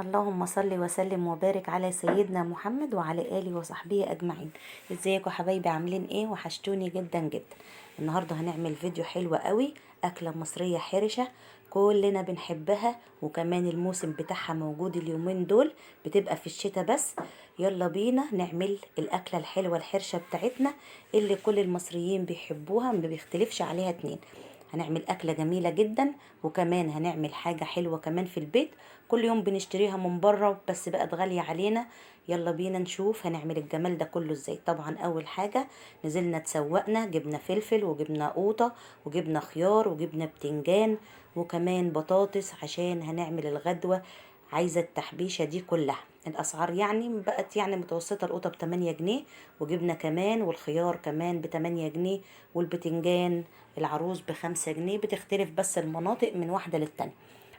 اللهم صل وسلم وبارك على سيدنا محمد وعلى آله وصحبه أجمعين. ازيكم حبايبي، عاملين ايه؟ وحشتوني جدا جدا. النهارده هنعمل فيديو حلو قوي، أكلة مصرية حرشة كلنا بنحبها، وكمان الموسم بتاعها موجود اليومين دول، بتبقى في الشتاء بس. يلا بينا نعمل الأكلة الحلوة الحرشة بتاعتنا اللي كل المصريين بيحبوها، ما بيختلفش عليها اتنين. هنعمل أكلة جميلة جدا، وكمان هنعمل حاجة حلوة كمان في البيت، كل يوم بنشتريها من بره بس بقت غالية علينا. يلا بينا نشوف هنعمل الجمال ده كله ازاي. طبعا اول حاجة نزلنا تسوقنا، جبنا فلفل وجبنا قوطة وجبنا خيار وجبنا بتنجان وكمان بطاطس عشان هنعمل الغدوة. عايزة التحبيشة دي كلها. الاسعار بقت متوسطة، القوطة ب8 جنيه، وجبنا كمان والخيار كمان ب8 جنيه، والبتنجان العروس ب5 جنيه. بتختلف بس المناطق من واحدة للتانية.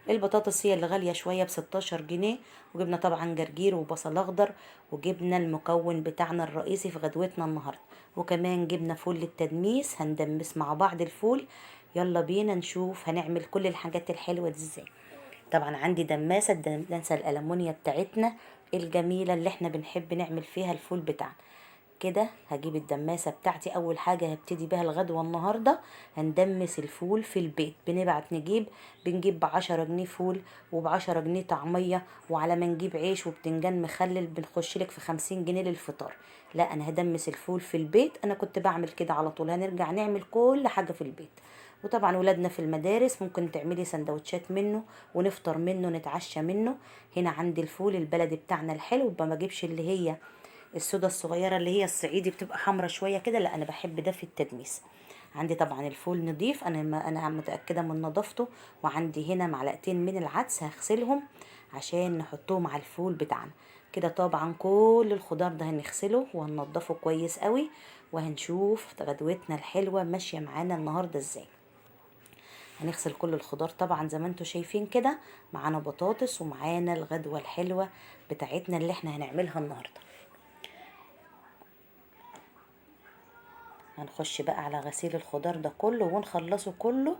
البطاطس هي اللي غالية شوية ب16 جنيه. وجبنا طبعا جرجير وبصل اخضر، وجبنا المكون بتاعنا الرئيسي في غدوتنا النهاردة، وكمان جبنا فول للتدميس، هندمس مع بعض الفول. يلا بينا نشوف هنعمل كل الحاجات الحلوة دي ازاي. طبعا عندي دماسة، الدماسة الألمونيا بتاعتنا الجميلة اللي احنا بنحب نعمل فيها الفول بتاعنا. كده هجيب الدماسة بتاعتي، أول حاجة هبتدي بيها الغدوة النهاردة هندمس الفول في البيت. بنبعت نجيب، بنجيب ب10 جنيه فول وب10 جنيه طعمية، وعلى ما نجيب عيش وبتنجان مخلل بنخش لك في 50 جنيه للفطار. لا، أنا هدمس الفول في البيت، أنا كنت بعمل كده على طول. هنرجع نعمل كل حاجة في البيت. وطبعا ولادنا في المدارس ممكن تعملي سندوتشات منه ونفطر منه نتعشى منه. هنا عندي الفول البلدي بتاعنا الحلو، ما بجيبش اللي هي السودا الصغيرة اللي هي الصعيدي بتبقى حمرا شوية كده، لا أنا بحب ده في التدميس. عندي طبعا الفول نضيف، أنا متأكدة من نظافته. وعندي هنا معلقتين من العدس هغسلهم عشان نحطهم على الفول بتاعنا كده. طبعا كل الخضار ده هنغسله وهننضفه كويس قوي، وهنشوف غدوتنا الحلوة ماشية معانا النهاردة ازاي. هنغسل كل الخضار طبعا زي ما انتوا شايفين كده. معانا بطاطس ومعانا الغدوة الحلوة بتاعتنا اللي احنا هنعملها النهاردة. هنخش بقى على غسيل الخضار ده كله ونخلصه كله.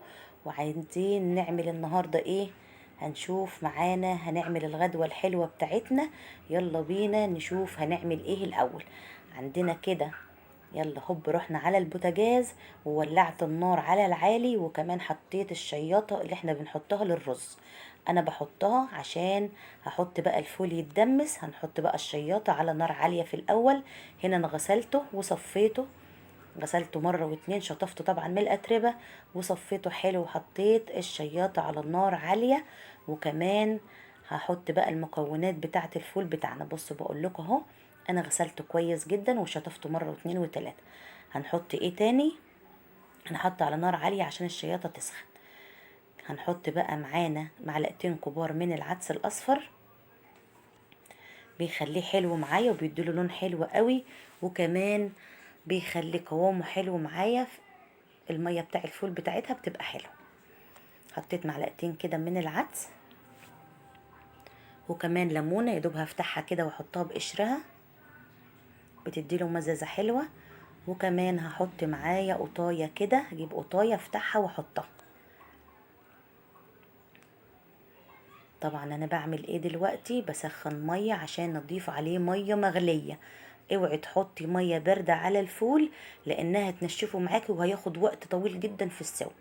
وعايزين نعمل النهاردة ايه؟ هنشوف معانا هنعمل الغدوة الحلوة بتاعتنا. يلا بينا نشوف هنعمل ايه الاول. عندنا كده يلا هوب، رحنا على البوتاجاز وولعت النار على العالي، وكمان حطيت الشياطة اللي احنا بنحطها للرز. انا بحطها عشان هحط بقى الفول يتدمس. هنحط بقى الشياطة على نار عالية في الاول. هنا انا غسلته وصفيته، غسلته مرة واتنين، شطفته طبعا من الأتربة وصفيته حلو، وحطيت الشياطة على النار عالية. وكمان هحط بقى المكونات بتاعة الفول بتاعنا. بصوا بقول لكم اهو، انا غسلته كويس جدا وشطفته مرة واتنين وتلاتة. هنحط ايه تاني؟ هنحط على نار عالية عشان الشياطة تسخن. هنحط بقى معانا معلقتين كبار من العدس الأصفر، بيخليه حلو معايا وبيديله لون حلو قوي، وكمان بيخلي قوامه حلو معايا. المية بتاع الفول بتاعتها بتبقى حلوة. حطيت معلقتين كده من العدس، وكمان ليمونة يا دوب هفتحها كده واحطها بقشرها، بتديله مزازة حلوة. وكمان هحط معايا قطاية كده، هجيب قطاية افتحها واحطها. طبعا انا بعمل ايه دلوقتي؟ بسخن مية عشان نضيف عليه مية مغلية. اوعي تحطي مية باردة على الفول لانها تنشفه معاكي وهياخد وقت طويل جدا في السوا.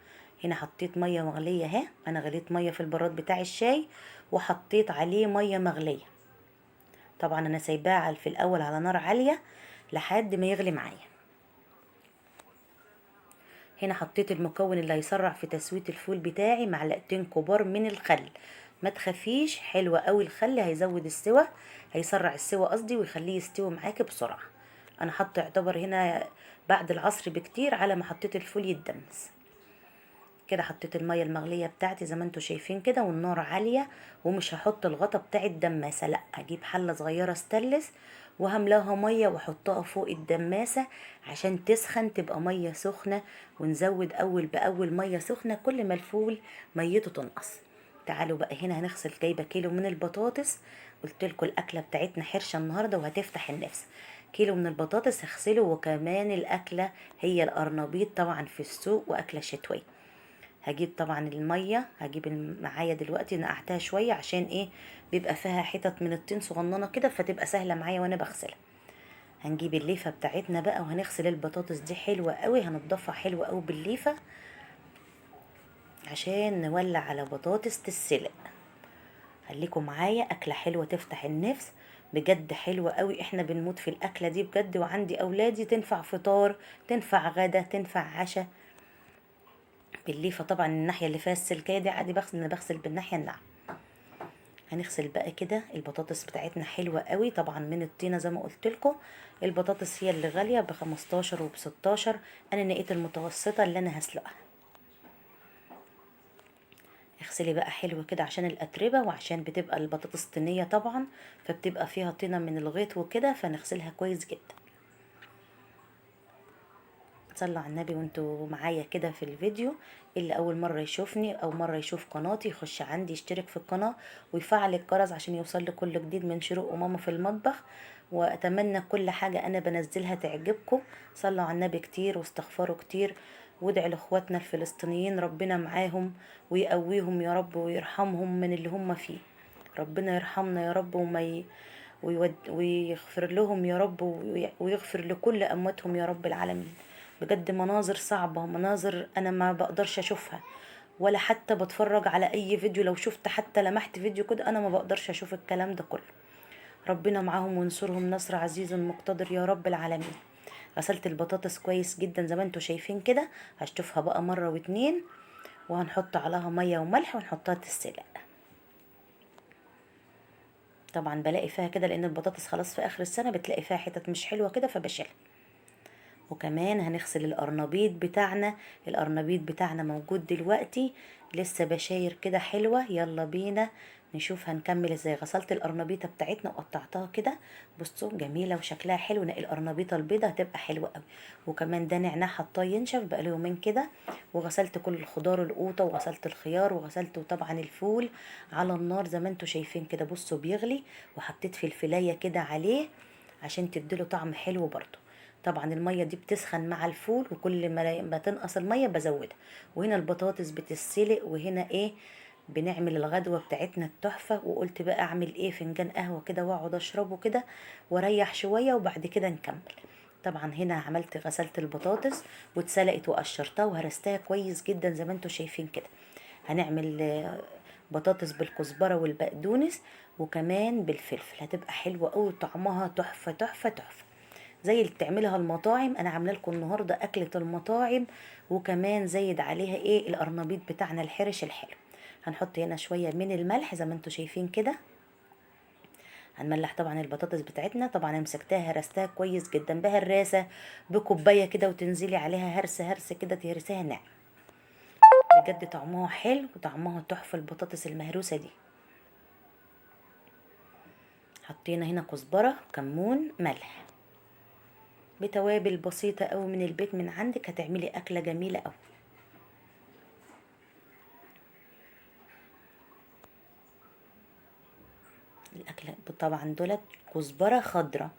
هنا حطيت مية مغلية اهي، انا غليت مية في البراد بتاع الشاي وحطيت عليه مية مغلية. طبعا انا سايباه في الاول على نار عالية لحد ما يغلي معايا. هنا حطيت المكون اللي هيسرع في تسوية الفول بتاعي، معلقتين كبار من الخل. ما تخافيش، حلو قوي الخل، هيزود السوى، هيسرع السوى قصدي، ويخليه يستوي معاكي بسرعة. انا حاطه يعتبر هنا بعد العصر بكتير على ما حطيت الفول يتدمس كده. حطيت المية المغليه بتاعتي زي ما انتوا شايفين كده، والنار عالية، ومش هحط الغطا بتاع الدماسه، لا اجيب حله صغيرة ستانلس وهملاها مية واحطها فوق الدماسه عشان تسخن، تبقى مية سخنة، ونزود اول باول مية سخنة كل ما الفول ميته تنقص. تعالوا بقى هنا هنغسل. جايبه كيلو من البطاطس، قلت لكم الاكلة بتاعتنا حرشه النهارده وهتفتح النفس. كيلو من البطاطس هغسله، وكمان الاكلة هي القرنبيط طبعا في السوق، واكله شتوية. هجيب طبعا المية، هجيب معايا دلوقتي نقعتها شوية عشان ايه، بيبقى فيها حتت من الطين صغننه كده، فتبقى سهلة معايا وانا بغسلها. هنجيب الليفه بتاعتنا بقى وهنغسل البطاطس دي حلوة قوي، هنضفها حلوة قوي بالليفه عشان نولع على بطاطس تتسلق. خليكم معايا، اكله حلوة تفتح النفس بجد، حلوة قوي، احنا بنموت في الاكلة دي بجد. وعندي اولادي تنفع فطار، تنفع غدا، تنفع عشاء. بالليفه طبعا الناحية اللي فيها السلكيه دي عادي بغسل، انا بغسل بالناحيه الناعمة. هنغسل بقى كده البطاطس بتاعتنا حلوة قوي طبعا من الطينه زي ما قلت لكم. البطاطس هي اللي غالية ب15 وب16، انا نقيت المتوسطة اللي انا هسلقها. اغسلي بقى حلو كده عشان الاتربه، وعشان بتبقى البطاطس طينيه طبعا، فبتبقى فيها طينه من الغيط وكده، فنغسلها كويس جدا. صلوا على النبي وانتوا معايا كده في الفيديو. اللي اول مرة يشوفني او مرة يشوف قناتي يخش عندي يشترك في القناة ويفعل الجرس عشان يوصل لكل جديد من شروق وماما في المطبخ. واتمنى كل حاجة انا بنزلها تعجبكم. صلوا على النبي كتير واستغفروا كتير، وادعوا لاخواتنا الفلسطينيين ربنا معاهم ويقويهم يا رب ويرحمهم من اللي هم فيه. ربنا يرحمنا يا رب ويغفر لهم يا رب، ويغفر لكل امواتهم يا رب العالمين. بجد مناظر صعبة، مناظر أنا ما بقدرش أشوفها، ولا حتى بتفرج على أي فيديو. لو شفت حتى لمحت فيديو كده أنا ما بقدرش أشوف الكلام ده كله. ربنا معاهم وينصرهم نصر عزيز مقتدر يا رب العالمين. غسلت البطاطس كويس جدا زي ما انتوا شايفين كده، هشطفها بقى مرة واتنين، وهنحط عليها مية وملح ونحطها تتسلق. طبعا بلاقي فيها كده لأن البطاطس خلاص في آخر السنة بتلاقي فيها حتت مش حلوة كده فبشيلها. وكمان هنغسل القرنبيط بتاعنا. القرنبيط بتاعنا موجود دلوقتي لسه بشاير كده حلوة. يلا بينا نشوف هنكمل ازاي. غسلت القرنبيطة بتاعتنا وقطعتها كده، بصوا جميلة وشكلها حلو. نقي القرنبيطة البيضة هتبقى حلوة قوي. وكمان ده نعناع حطاه ينشف بقاله يومين كده. وغسلت كل الخضار القوطة، وغسلت الخيار، وغسلت طبعا الفول على النار زي ما انتوا شايفين كده، بصوا بيغلي. وحطيت فلفلاية كده عليه عشان تديله طعم حلو برضو. طبعا المية دي بتسخن مع الفول، وكل ما تنقص المية بزودها. وهنا البطاطس بتتسلق، وهنا ايه بنعمل الغدوة بتاعتنا التحفة. وقلت بقى اعمل ايه، فنجان قهوة كده واقعد اشربه كده واريح شوية وبعد كده نكمل. طبعا هنا غسلت البطاطس واتسلقت وقشرتها وهرستها كويس جدا زي ما انتوا شايفين كده. هنعمل بطاطس بالكزبرة والبقدونس وكمان بالفلفل، هتبقى حلوة قوي وطعمها تحفة تحفة تحفة زي اللي بتعملها المطاعم. انا عامله لكم النهارده اكله المطاعم، وكمان زايد عليها ايه القرنبيط بتاعنا الحرش الحلو. هنحط هنا شوية من الملح زي ما انتوا شايفين كده. هنملح طبعا البطاطس بتاعتنا. طبعا مسكتها هرستها كويس جدا بهراسه بكوبايه كده، وتنزلي عليها هرس هرس كده تهرسيها ناعم. بجد طعمها حلو وطعمها تحفة البطاطس المهروسه دي. حطينا هنا كزبره، كمون، ملح، بتوابل بسيطة قوي من البيت من عندك، هتعملي اكله جميلة قوي. الاكلة طبعا دولت كزبره خضراء،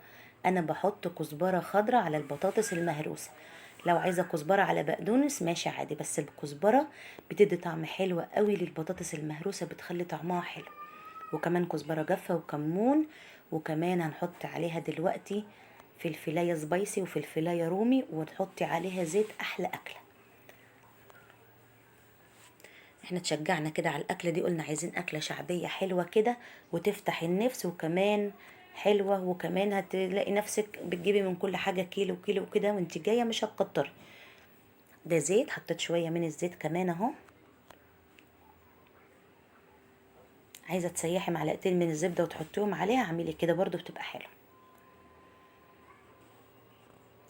انا بحط كزبره خضراء على البطاطس المهروسه. لو عايزه كزبره على بقدونس ماشي عادي، بس الكزبره بتدي طعم حلو قوي للبطاطس المهروسه، بتخلي طعمها حلو. وكمان كزبره جافة وكمون، وكمان هنحط عليها دلوقتي فلفلايه سبايسي وفلفلايه رومي، وتحطي عليها زيت. احلى اكله. احنا اتشجعنا كده على الاكلة دي، قلنا عايزين اكله شعبية حلوة كده وتفتح النفس، وكمان حلوة، وكمان هتلاقي نفسك بتجيبي من كل حاجة كيلو كيلو كده وانت جاية مش هتكتري. ده زيت، حطيت شوية من الزيت كمان اهو. عايزه تسيحي معلقتين من الزبدة وتحطيهم عليها، اعملي كده برضو بتبقى حلوة.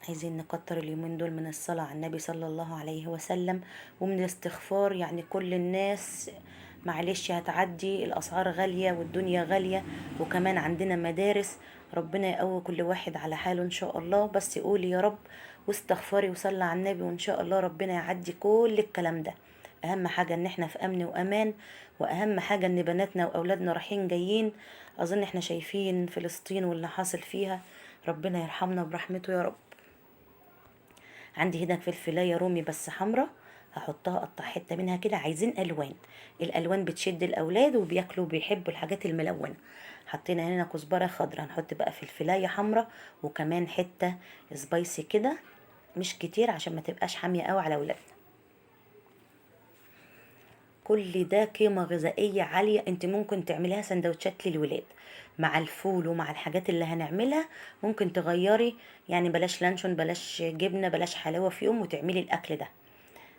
عايزين نكتر اليومين دول من الصلاة على النبي صلى الله عليه وسلم ومن الاستغفار. يعني كل الناس معلش هتعدي، الأسعار غالية والدنيا غالية، وكمان عندنا مدارس. ربنا يقوي كل واحد على حاله إن شاء الله. بس قولي يا رب واستغفري وصلي على النبي، وإن شاء الله ربنا يعدي كل الكلام ده. أهم حاجة إن احنا في أمن وأمان، وأهم حاجة إن بناتنا وأولادنا رايحين جايين. أظن احنا شايفين فلسطين واللي حاصل فيها، ربنا يرحمنا برحمته يا رب. عندي هنا فلفلايه رومي بس حمرا، هحطها، اقطع حتة منها كده. عايزين الوان، الالوان بتشد الاولاد وبياكلوا وبيحبوا الحاجات الملونة. حطينا هنا كزبره خضراء، هنحط بقى فلفلايه حمراء وكمان حتة سبايسي كده، مش كتير عشان ما تبقاش حامية قوي على اولادنا. كل ده قيمة غذائية عالية، انت ممكن تعمليها سندوتشات للولاد مع الفول ومع الحاجات اللي هنعملها. ممكن تغيري يعني، بلاش لانشون بلاش جبنة بلاش حلاوة في يوم، وتعملي الاكل ده.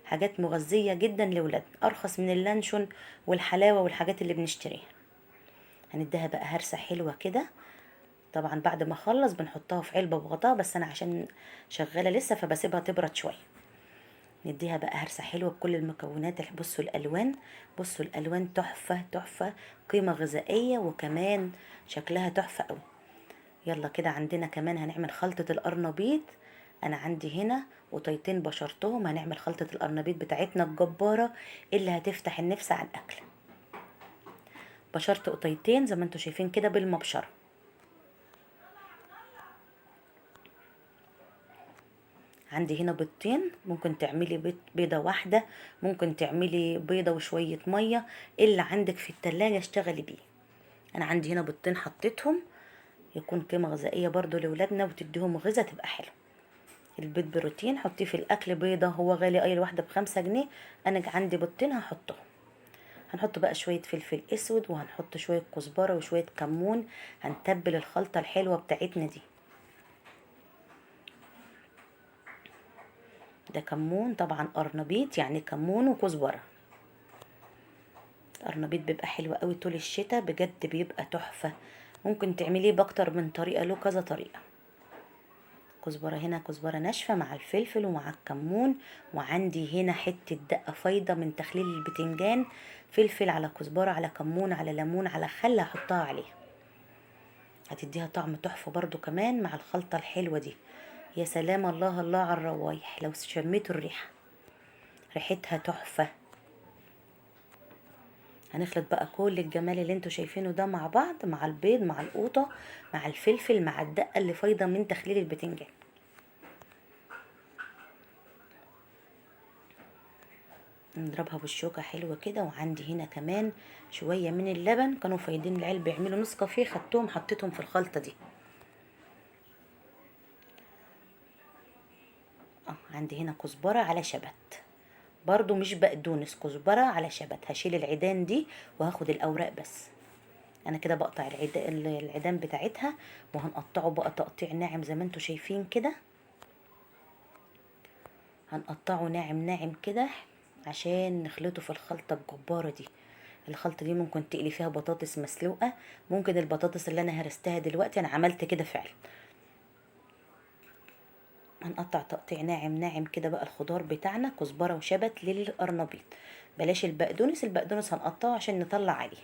حاجات مغذية جدا لولادنا، ارخص من اللانشون والحلاوة والحاجات اللي بنشتريها. هنديها بقى هرسة حلوة كده. طبعا بعد ما اخلص بنحطها في علبة بغطاها، بس انا عشان شغالة لسه فبسيبها تبرد شوية. نديها بقى هرسة حلوة بكل المكونات. بصوا الألوان، بصوا الألوان تحفة تحفة، قيمة غذائية وكمان شكلها تحفة قوي. يلا كده عندنا كمان هنعمل خلطة القرنبيط. أنا عندي هنا قطيتين بشرتهم، هنعمل خلطة القرنبيط بتاعتنا الجبارة اللي هتفتح النفس على الأكل. بشرت قطيتين زي ما انتوا شايفين كده بالمبشرة. عندي هنا بيضتين، ممكن تعملي بيضة واحدة، ممكن تعملي بيضة وشوية مية، اللي عندك في التلاجة اشتغلي بيه. انا عندي هنا بيضتين حطيتهم، يكون قيمة غذائية برضو لولادنا وتديهم غذاء تبقى حلو. البيض بروتين حطيه في الاكل، بيضة هو غالي اي الواحدة ب5 جنيه، انا عندي بيضتين هحطهم. هنحط بقى شوية فلفل اسود، وهنحط شوية كزبرة وشوية كمون، هنتبل الخلطة الحلوة بتاعتنا دي. ده كمون طبعا، قرنبيط يعني كمون وكزبرة. القرنبيط بيبقى حلو قوي طول الشتاء، بجد بيبقى تحفة. ممكن تعمليه باكتر من طريقة، له كذا طريقة. كزبرة هنا كزبرة ناشفة مع الفلفل ومع الكمون. وعندي هنا حتة دقة فايضة من تخليل البتنجان، فلفل على كزبرة على كمون على ليمون على خل، هحطها عليها هتديها طعم تحفة برضو كمان مع الخلطة الحلوة دي. يا سلام، الله الله على الروايح، لو شميتوا الريحة ريحتها تحفة. هنخلط بقى كل الجمال اللي انتوا شايفينه ده مع بعض، مع البيض مع القوطة مع الفلفل مع الدقة اللي فايضة من تخليل البتنجان. نضربها بالشوكة حلوة كده. وعندي هنا كمان شوية من اللبن، كانوا فايضين العلب بيعملوا نسكافيه، خدتهم حطيتهم في الخلطة دي. عندي هنا كزبرة على شبت، برضو مش بقدونس، كزبرة على شبت. هشيل العيدان دي وهاخد الأوراق بس. أنا كده بقطع العيدان بتاعتها، وهنقطعه بقى تقطيع ناعم زي ما انتوا شايفين كده. هنقطعه ناعم ناعم كده عشان نخلطه في الخلطة الجبارة دي. الخلطة دي ممكن تقلي فيها بطاطس مسلوقة، ممكن البطاطس اللي أنا هرستها دلوقتي، أنا عملت كده فعلا. هنقطع تقطيع ناعم ناعم كده بقى الخضار بتاعنا، كزبرة وشبت للقرنبيط، بلاش البقدونس، البقدونس هنقطعه عشان نطلع عليه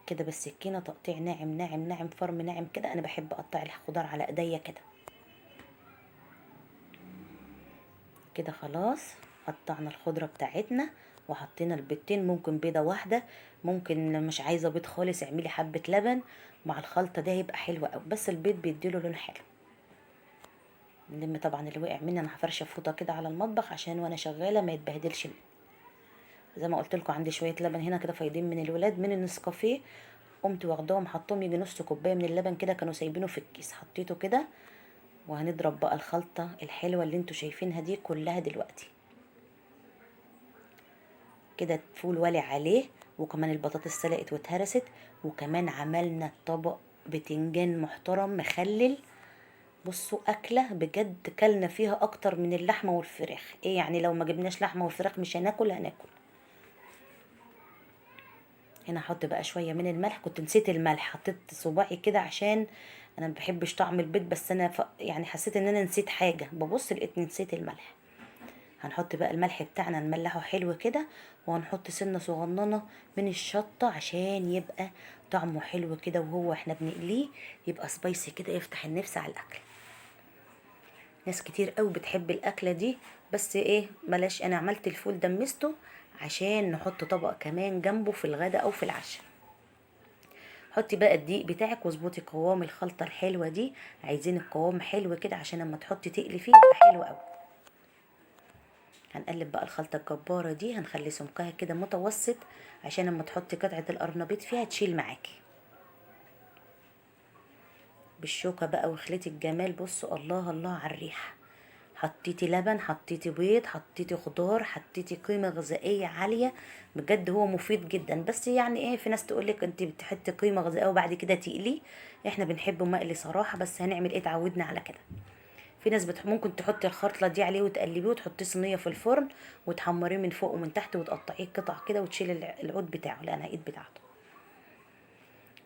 كده بالسكينة، تقطيع ناعم ناعم ناعم، فرم ناعم كده. انا بحب اقطع الخضار على ايديا كده كده. خلاص قطعنا الخضرة بتاعتنا وحطينا البيضتين، ممكن بيضة واحدة، ممكن لو مش عايزة بيض خالص اعملي حبة لبن مع الخلطة دي، هيبقى حلو قوي، بس البيض بيديله لون حلو. نلم طبعا اللي وقع مني، انا هفرشه فوطه كده على المطبخ عشان وانا شغالة ما يتبهدلش مني. زي ما قلت لكم عندي شوية لبن هنا كده فايضين من الولاد من النسكافيه، قمت واخداهم حطهم يجي نص كوباية من اللبن كده، كانوا سايبينه في الكيس، حطيته كده. وهنضرب بقى الخلطة الحلوة اللي انتوا شايفينها دي كلها دلوقتي كده. الفول والع عليه، وكمان البطاطس سلقت واتهرست، وكمان عملنا طبق بتنجان محترم مخلل. بصوا اكله بجد كلنا فيها اكتر من اللحمة والفراخ. ايه يعني لو ما جبناش لحمه وفراخ مش هناكل؟ هناكل. هنا هحط بقى شوية من الملح، كنت نسيت الملح، حطيت صباعي كده عشان انا ما بحبش طعم البيض، بس انا يعني حسيت ان انا نسيت حاجة، ببص لقيت نسيت الملح. هنحط بقى الملح بتاعنا نملحه حلو كده، وهنحط سنة صغننه من الشطه عشان يبقى طعمه حلو كده، وهو احنا بنقليه يبقى سبايسي كده، يفتح النفس على الاكل. ناس كتير قوي بتحب الاكلة دي، بس ايه بلاش. انا عملت الفول دمسته عشان نحط طبق كمان جنبه في الغداء او في العشاء. حطي بقى الدقيق بتاعك واظبطي قوام الخلطة الحلوة دي، عايزين القوام حلو كده عشان لما تحطي تقلي فيه يبقى حلو قوي. هنقلب بقى الخلطة الجبارة دي، هنخلي سمكها كده متوسط عشان لما تحطي قطعه القرنبيط فيها تشيل معاكي بالشوكة بقى. وخلتي الجمال، بصوا الله الله على الريحة. حطيتي لبن، حطيتي بيض، حطيتي خضار، حطيتي قيمة غذائية عالية، بجد هو مفيد جدا. بس يعني ايه، في ناس تقولك انت بتحطي قيمة غذائية وبعد كده تقليه، احنا بنحبه مقلي صراحة، بس هنعمل ايه، اتعودنا على كده. في ناس ممكن تحطي الخلطة دي عليه وتقلبيه وتحطيه صينية في الفرن وتحمريه من فوق ومن تحت وتقطعيه قطع كده وتشيلي العود بتاعه، القناقيط بتاعته.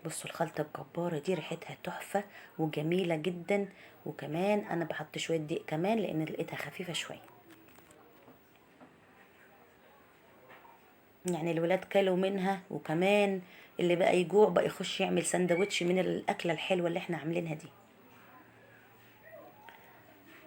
بصوا الخلطة الجبارة دي ريحتها تحفة وجميلة جدا. وكمان انا بحط شوية دقيق كمان لان لقيتها خفيفة شوية، يعني الولاد كلوا منها، وكمان اللي بقى يجوع بقى يخش يعمل سندوتش من الاكلة الحلوة اللي احنا عاملينها دي.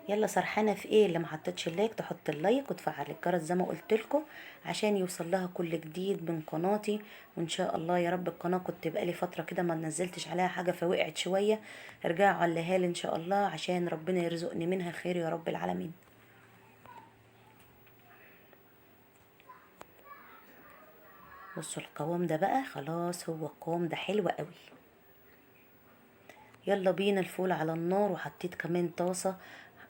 يلا سرحانه في ايه؟ اللي ما حطتش ال like تحط ال like وتفعل الجرس زي ما قلت لكم عشان يوصل لها كل جديد من قناتي. وان شاء الله يا رب القناة كنت بقالي فترة كده ما نزلتش عليها حاجة فوقعت شوية، ارجعوا عليها لي ان شاء الله عشان ربنا يرزقني منها خير يا رب العالمين. بصوا القوام ده بقى خلاص، هو القوام ده حلو قوي. يلا بينا الفول على النار، وحطيت كمان طاسه.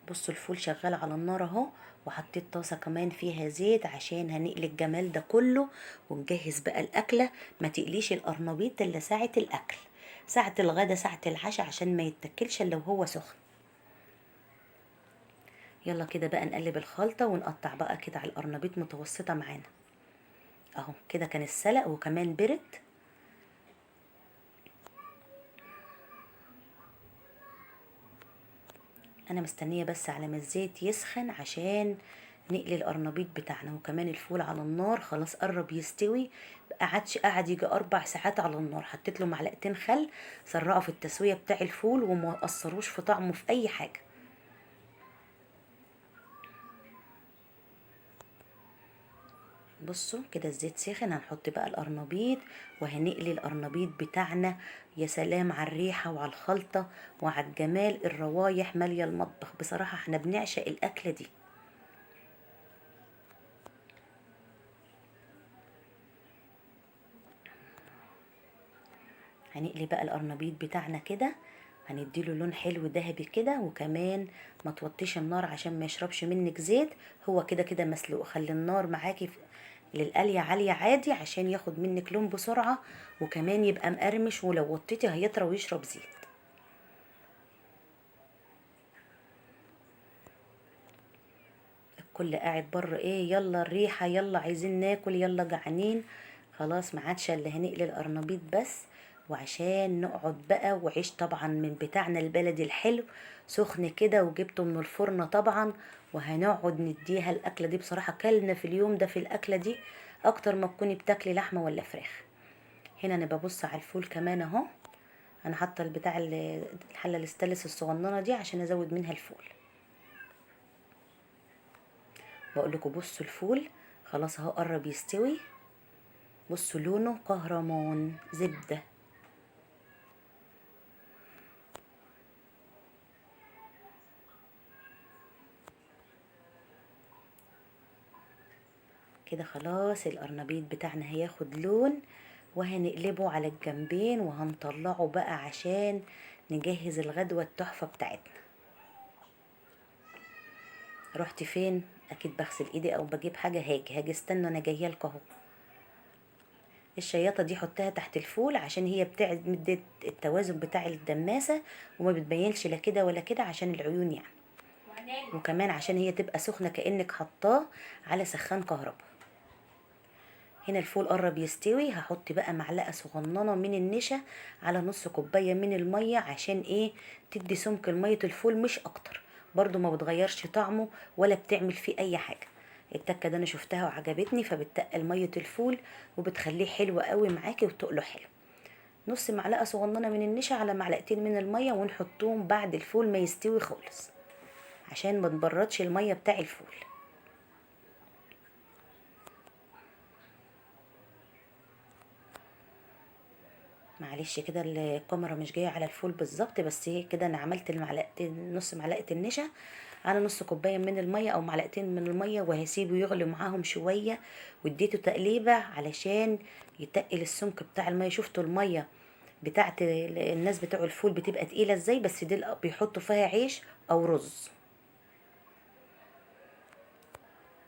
بصوا الفول شغال على النار اهو، وحطيت طاسه كمان فيها زيت عشان هنقلي الجمال ده كله ونجهز بقى الاكلة. ما تقليش القرنبيط الا ساعة الاكل، ساعة الغدا، ساعة العشاء، عشان ما يتاكلش الا وهو سخن. يلا كده بقى نقلب الخلطة ونقطع بقى كده على القرنبيط متوسطه معانا اهو. كده كان السلق وكمان برد. انا مستنيه بس على ما الزيت يسخن عشان نقلي القرنبيط بتاعنا. وكمان الفول على النار خلاص قرب يستوي، قعد يجي 4 ساعات على النار. حطيت له معلقتين خل سرعوا في التسوية بتاع الفول وما قصروش في طعمه في اي حاجة. بصوا كده الزيت سخن، هنحط بقى القرنبيط وهنقلي القرنبيط بتاعنا. يا سلام على الريحة وعلى الخلطة وعلى الجمال، الروايح ماليه المطبخ. بصراحة احنا بنعشق الاكلة دي. هنقلي بقى القرنبيط بتاعنا كده، هنديله لون حلو ذهبي كده. وكمان ما توطيش النار عشان ما يشربش منك زيت، هو كده كده مسلوق. خلي النار معاكي للقليه عالية عادي عشان ياخد منك لون بسرعة، وكمان يبقى مقرمش، ولو وطيتي هيطرى ويشرب زيت. الكل قاعد بره ايه، يلا الريحة، يلا عايزين ناكل، يلا جعانين. خلاص ما عادش الا هنقلي القرنبيط بس، وعشان نقعد بقى. وعيش طبعا من بتاعنا البلدي الحلو سخن كده وجبته من الفرن طبعا، وهنقعد نديها الاكلة دي. بصراحة كلنا في اليوم ده في الاكلة دي اكتر ما تكوني بتاكلي لحمه ولا فراخ. هنا انا ببص على الفول كمان اهو، انا حاطه البتاع الحلة الاستانلس الصغننه دي عشان ازود منها الفول. بقول لكم بصوا الفول خلاص اهو قرب يستوي. بصوا لونه كهرمان زبدة. كده خلاص القرنبيط بتاعنا هياخد لون، وهنقلبه على الجنبين وهنطلعه بقى عشان نجهز الغدوة التحفة بتاعتنا. رحت فين؟ اكيد بغسل ايدي او بجيب حاجة. هاجي استنوا انا جاية لكم اهو. الشياطه دي حطها تحت الفول عشان هي بتعمل التوازن بتاع الدماسه وما بتبينش لا كده ولا كده عشان العيون يعني، وكمان عشان هي تبقى سخنة كانك حطاه على سخان كهرباء. هنا الفول قرب يستوي، هحط بقى معلقه صغننه من النشا على نص كوباية من المية عشان ايه؟ تدي سمك المية الفول مش اكتر، برضو ما بتغيرش طعمه ولا بتعمل فيه اي حاجة. التكه ده انا شفتها وعجبتني، فبتقل مية الفول وبتخليه حلو قوي معاكي وتقله حلو. نص معلقه صغننه من النشا على معلقتين من المية، ونحطهم بعد الفول ما يستوي خالص عشان ما تبردش المية بتاع الفول. معلش كده الكاميرا مش جاية على الفول بالظبط، بس هي كده انا عملت المعلقتين نص معلقه النشا على نص كوباية من المية او معلقتين من المية، وهسيبه يغلي معاهم شوية، واديته تقليبه علشان يتقل السمك بتاع المية. شفتوا المية بتاعت الناس بتوع الفول بتبقى تقيلة ازاي، بس دي بيحطوا فيها عيش او رز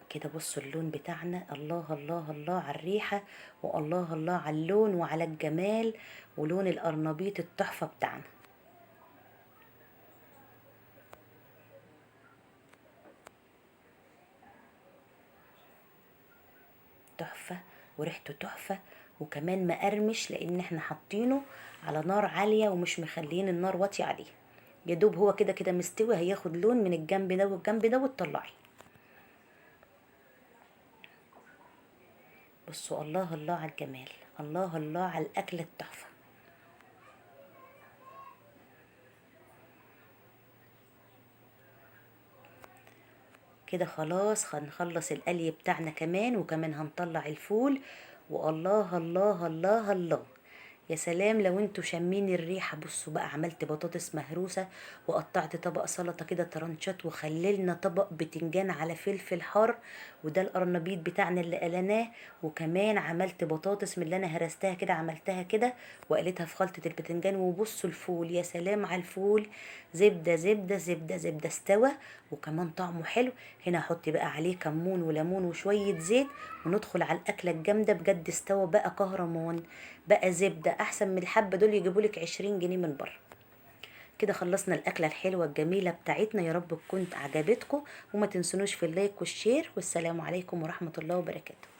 كده. بصوا اللون بتاعنا، الله الله الله على الريحة، والله الله على اللون وعلى الجمال، ولون القرنبيط التحفة بتاعنا. تحفة وريحته تحفة، وكمان مقرمش لان احنا حاطينه على نار عالية ومش مخليين النار واطية عليه. يا دوب هو كده كده مستوي، هياخد لون من الجنب ده والجنب ده وتطلعي. بصوا الله الله على الجمال، الله الله على الاكل التحفة. كده خلاص هنخلص القلي بتاعنا كمان، وكمان هنطلع الفول. والله الله الله الله، يا سلام لو انتوا شامين الريحة. بصوا بقى، عملت بطاطس مهروسه وقطعت طبق سلطة كده ترنشات، وخللنا طبق بتنجان على فلفل حار، وده القرنبيط بتاعنا اللي قلناه. وكمان عملت بطاطس من اللي انا هرستها كده، عملتها كده وقلتها في خلطه البتنجان. وبصوا الفول، يا سلام على الفول، زبدة زبدة زبدة زبدة، استوى وكمان طعمه حلو. هنا هحط بقى عليه كمون وليمون وشوية زيت، وندخل على الاكلة الجامدة. بجد استوى بقى كهرمان، بقى زبدة، احسن من الحبة دول يجيبولك 20 جنيه من بره. كده خلصنا الاكلة الحلوة الجميلة بتاعتنا، يا رب تكون عجبتكم، وما تنسونوش في ال like وال share. والسلام عليكم ورحمة الله وبركاته.